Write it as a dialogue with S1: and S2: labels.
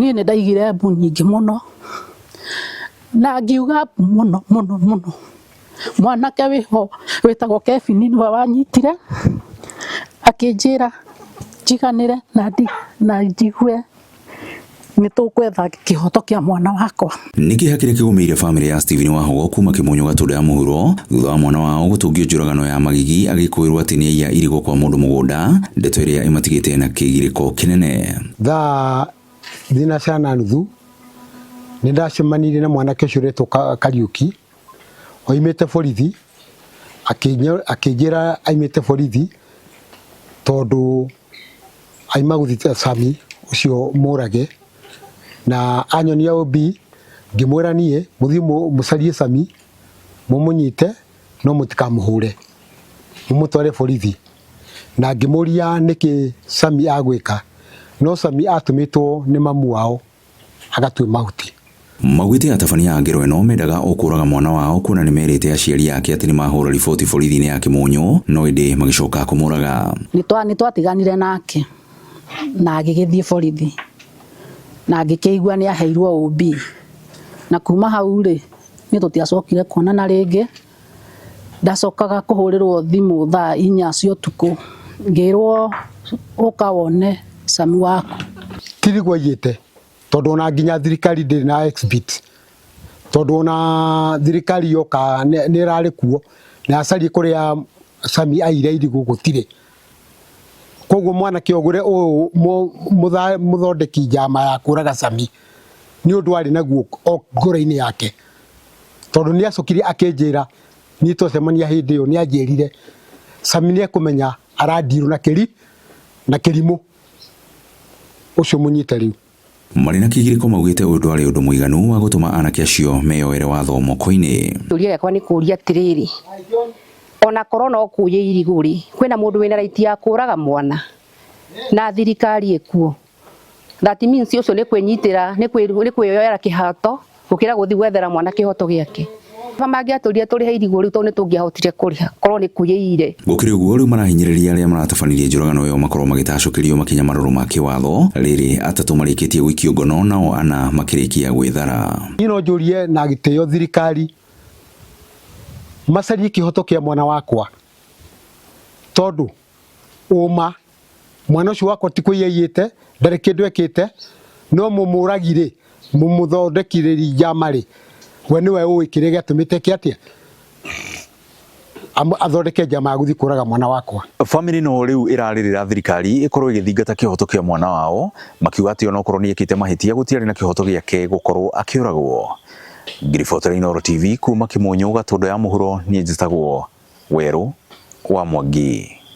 S1: Niĩ nĩ ndaigire mbu nyingĩ mũno na ngiuga mbu mũno mũno mũno. Mwanake wĩho wĩtagwo Kevin nĩwe wanyitire akĩnjĩra njiganĩre na njigue nĩ tũkwetha kĩhoto kĩa mwana wakwa.
S2: Nĩ kĩeha kĩrĩa kĩgũmĩire famĩlĩ ya Stephen Wahũgo kuma Kĩmunyũ Gatũndũ ya Mũhuro thutha wa mwana wao gũtũngio njũragano ya magigi agĩkũĩrwo atĩ nĩ aiya irigũ kwa mũndũ mũgũnda, ndeto ĩrĩa ĩmatigĩte na kĩgirĩko kĩnene.
S3: Thaa thinacara na nuthu nĩ ndacemanirie na mwanake ũcio ũretwo Kariũki oimĩte borithi akĩnjĩra aimĩte borithi tondũ aima gũthiĩ Sami ũcio mũrage na anyonia OB ngĩmwĩra niĩ mũthiĩ mũcarie Sami mũmũnyite no mũtikamũhũre mũmũtware borithi na ngĩmũria nĩkĩ Sami agwĩka no Sami atũmĩtwo nĩ mamu wao agatue mahuti.
S2: Maugĩte atabania a ngero ĩno mendaga o kũraga mwana wao kuona nĩ merĩte aciari ake atĩ nĩ mahũra riboti borithi-inĩ ya Kĩmunyũ no ĩndĩ magĩcoka kũmũraga.
S1: Nĩ twatiganire nake na agĩgĩthiĩ borithi na ngĩkĩigua nĩ aheirwo OB na kuma hau rĩ niĩ tũtiacokire kuonana rĩngĩ. Ndacokaga kũhũrĩrwo thimũ thaa 4 cia ũtukũ ngĩrwo ũka wone Sami waku.
S3: Ti irigũ aiyĩte tondũ ona nginya thirikari ndĩrĩ na exhibit tondũ ona thirikari yoka nĩ ĩrarĩ kuo na yacaria kũrĩa Sami aiyire irigũ gũtirĩ. Koguo mwanake ũyũ mũthondeki njama ya kũraga Sami nĩ ũndũ arĩ naguo ngoro-inĩ yake tondũ nĩ acokire akĩnjĩra niĩ twacemania hĩndĩ ĩyo nĩ anjĩrire Sami nĩ ekũmenya arandirwo na kĩri na kĩrimũ ũcio mũnyite rĩu.
S2: Marĩ na kĩgirĩko maugĩte ũyũ ndwarĩ ũndũ mũiganu wa gũtũma anake acio meyoere watho moko-inĩ.
S4: Kĩũria gĩakwa nĩ kũũria atĩrĩrĩ, ona korwo no kũũyĩ irigũ rĩ, kwĩna mũndũ wĩna right ya kũraga mwana na thirikari ĩkuo? That means ũcio nĩ kwĩnyitĩra, nĩ kwĩyoera kĩhoto gũkĩra gũthiĩ gwethera mwana kĩhoto gĩake. Mangĩatũrire tũrĩhe irigũ rĩu tondũ nĩ tũngĩahotire kũrĩha korwo nĩ kũiyĩire.
S2: Gũkĩrĩ ũguo rĩu marahinyĩrĩria arĩa maratabanirie njũragano ĩyo makorwo magĩtacũkĩrio makinya marũrũ ma kĩwatho rĩrĩ atatũ marĩkĩtie gũikio ngono nao ana makĩrĩkia gwĩthara.
S3: Niĩ no njũrie na gĩtĩo thirikari macarie kĩhoto kĩa mwana wakwa tondũ ũma mwana ũcio wakwa ti kũiya aiyĩte ndarĩ kĩndũ ekĩte no mũmũragi rĩ mũmũthondekirĩri njama rĩ we nĩwe ũĩ kĩrĩa gĩatũmĩte eke atĩa athondeke njama ya gũthiĩ kũraga mwana wakwa.
S2: Famĩlĩ ĩno rĩu ĩrarĩrĩra thirikari ĩkorwo ĩgĩthingata kĩhoto kĩa mwana wao makiuga atĩ onokorwo nĩ ekĩte mahĩtia gũtiarĩ na kĩhoto gĩake gũkorwo akĩũragwo. Ngĩribotera Inooro TV kuma Kĩmunyũ Gatũndũ ya Mũhuro niĩ njĩtagwo Werũ wa Mwangi.